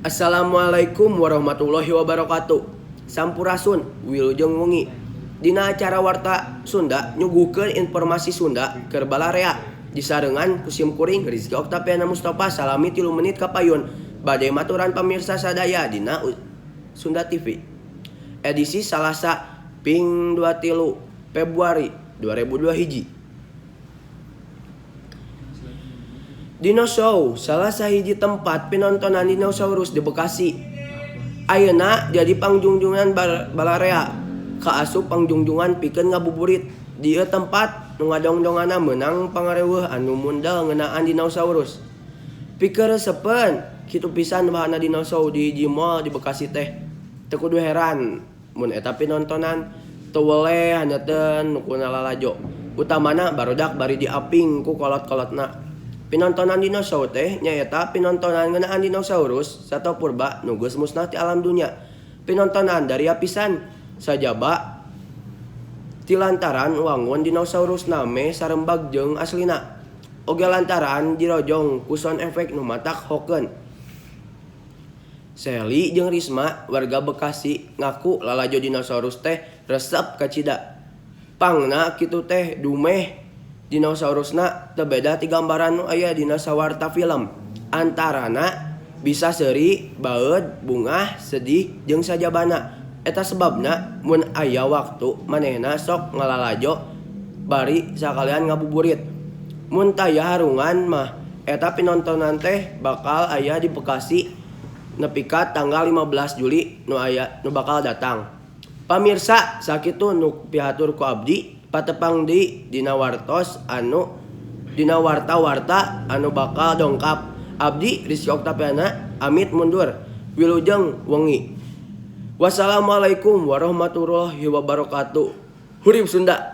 Assalamualaikum warahmatullahi wabarakatuh. Sampurasun, wilujeng wengi. Dina acara Warta Sunda nyuguhkeun informasi Sunda keur balarea disarengan ku sim kuring Rizky Oktaviana Mustafa salami 3 menit kapayun bade maturan pamirsa sadaya dina Sunda TV. Edisi Salasa ping 23 Februari 2021. Dino Show salah sahiji tempat pinontonan dinosaurus di Bekasi. Ayeuna jadi pangjungjungan balarea kaasup pangjungjungan pikeun ngabuburit. Di ieu tempat nu ngadongdonganna meunang pangareuweuh anu mundel ngeunaan dinosaurus. Pikeureusepeun kitu pisan wahana Dino Show di hiji mall di Bekasi teh. Teu kudu heran mun eta pinontonan teu weleh haneuteun nu kuna lalajo. Utamana barudak bari diaping ku kolot-kolotna. Pinontonan Dino Show teh nyaeta pinontonan ngeunaan dinosaurus sato purba nu geus musnah ti alam dunya. Pinontonan daria pisan sajaba ti lantaran wangun dinosaurusna meh sarembag jeung aslina. Oge lantaran dirojong ku sound effect nu matak hokeun. Seli jeung Risma warga Bekasi ngaku lalajo dinosaurus teh resep kacida. Pangna kitu teh dumeh dinosaurusna teu beda ti gambaran nu aya dina sawarta film. Antarana bisa seuri, baeud, bungah, sedih jeung sajabana. Eta sebabna mun aya waktu manehna sok ngalalajo bari sakalian ngabuburit. Mun taya harungan mah eta pinontonan teh bakal aya di Bekasi nepi ka tanggal 15 Juli nu aya nu bakal datang. Pamirsa sakitu nu pihatur ku abdi patepang deui dina wartos anu dina warta-warta anu bakal dongkap. Abdi Rizky Oktaviana amit mundur. Wilujeng wengi. Wassalamualaikum warahmatullahi wabarakatuh. Hurip Sunda.